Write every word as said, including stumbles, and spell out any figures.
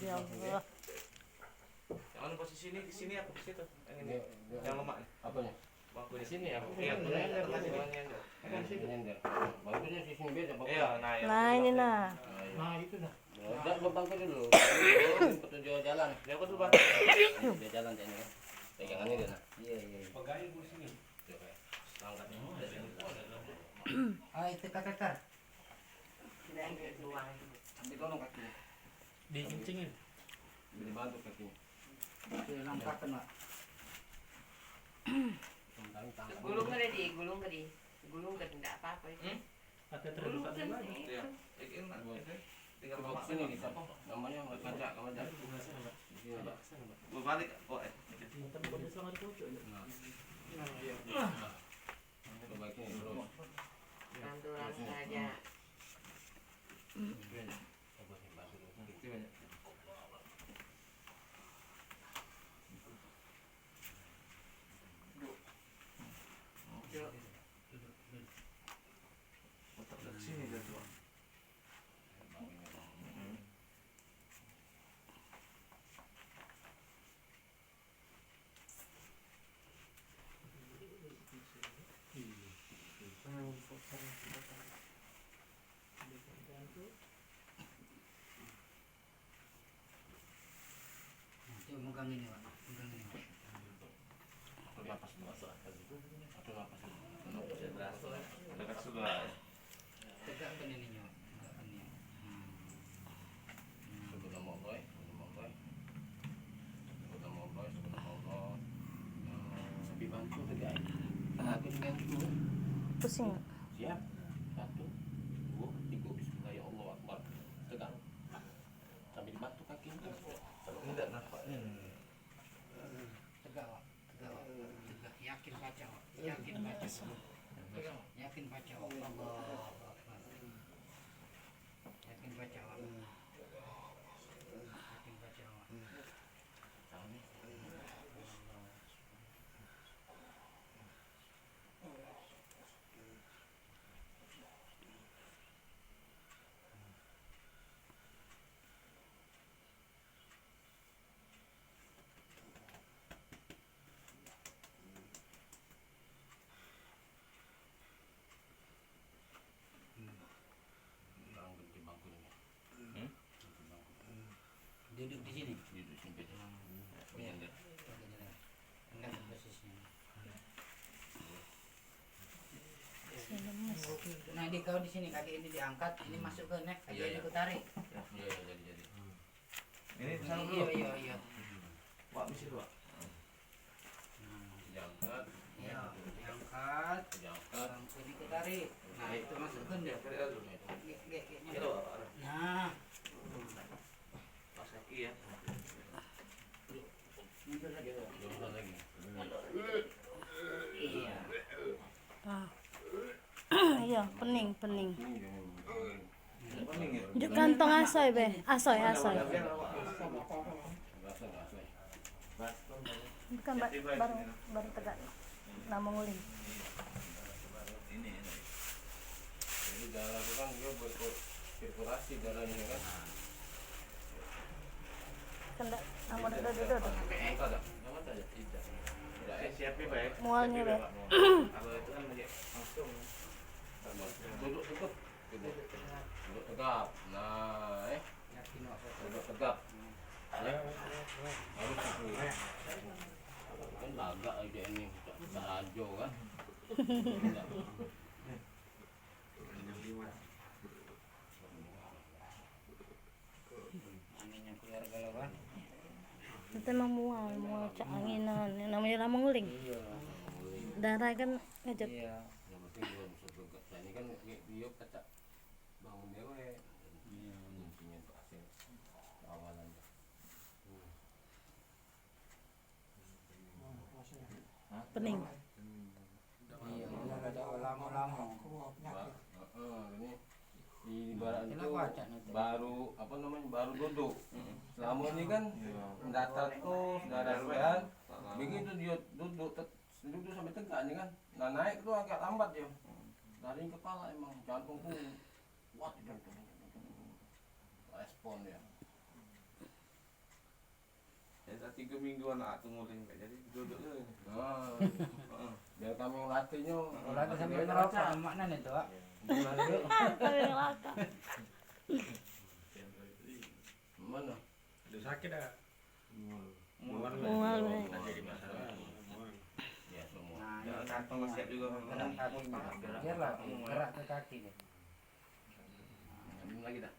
Ya Allah. Yang mana posisi ini? Di sini apa di situ? Yang ini. Yang lemak nih. Apanya? Bangku di sini ya. Iya, tengah sini. Nyender. Bangkunya di sini beda, bangku. Iya, nah, iya. Nah, ini nah. Nah, itu nah. Udah, lu bangku dulu. Petunjuk jalan. Dia apa dulu, Bang? Dia jalan dia ini, ya. Pegangannya dia, nah. Iya, iya, iya. Pegangin kursinya. Coba. Angkat. Ah, itu kakak. Ambil tolong kakinya. Dikencingin. Ambil bantu kakinya. Oke, langkahkan, Pak. Gulung ke di, gulung ke di, gulung ke, ndak apa-apa itu. Hmm? Ada terus. Gulung ke di. Iya. Ini, Mak, ini. Tinggal bawa sini, di siapa? Namanya Raja, Raja. Iya, Pak. Mau balik, oh, eh. Nah. Nah, iya. Nah. Bantu orang saja. Nah, coba megang ini, Pak. Megang ini, Pak. Atau napas dulu. Atau napas dulu. Dekat sebelah. Tegakkan ini, Nyok. Tegakkan ini. Hmm. Hmm. Sebut nama Allah, eh. Sebut nama Allah, eh. Sebut nama Allah, eh. Sebut nama Allah. Hmm. Sambil bantu tegak, eh. Aku dengan tu. Pusing. Siap. Satu, dua, tiga. Bismillah, ya Allah Akbar. Tegak. Sambil dibantu kaki. Tidak nampak. Hmm. Tegak, Wak. Tegak, Wak. Tegak. Yakin baca, Wak. Yakin baca. Yakin baca, Wak. Allahu Akbar. Yakin baca, Wak. Yakin baca, Wak. Duduk di sini. Duduk sini. Hmm. Ya. Enggak posisinya. Nah, di kau di sini, kaki ini diangkat, ini masuk ke neck, kaki ini ku tarik. Iya, iya, jadi, jadi. Ini sama dulu. Iya, iya, iya. Wak, misi dulu, Wak. Nah. Diangkat. Iya, diangkat. Diangkat. Ini ku tarik. Nah, itu masuk ke neck. Tarik dulu. Gek, gek, gek. Itu, Wak. Nah. Pas kaki ya. Ah. Iyo, pening, pening. Juk kantong asoy be, asoy, asoy. Bukan, ba- baru, baru tegak. Nah, menguling. Ini, ini. Jadi darah itu kan dia buat sirkulasi darahnya kan. Kendak, amun duduk, duduk, duduk. Mualnya be. Duduk tutup. Duduk tegap. Nah, eh. Duduk tegap. Ya. Harus itu. Kan lagak aja ini. Tak, tak ajo kan. Itu emang mual, mual cak anginan. Yang namanya lah menguling. Darah kan ngejut. Yang penting dia bisa bergerak. Ini kan dia pecah bangun dewek. Iya. Kuncinya untuk A C W. Pening. Iya, bener, ada lama-lama. Ba- heeh, ini ibarat itu baru, apa namanya, baru duduk. Selama ini kan datar terus, datar kan. Begitu dia duduk, tet- duduk sampai tegak ni kan. Nah, naik tu agak lambat dia. Dari kepala emang, jantung tu kuat dia. Respon dia. Ya, dah tiga minggu anak tu nguling, tak jadi duduk tu. Nah, biar kami ngelatihnya. Lagi sambil ngerokok, mak nan itu, Wak. Sambil ngerokok. Mana? Dia sakit dah. Mual. Mual. Mual. Tak jadi masalah. Mual. Ya, semua. Nah, ya, kantong siap juga, Bang. Gerak kaki, gerak ke kaki dia. Minum lagi dah.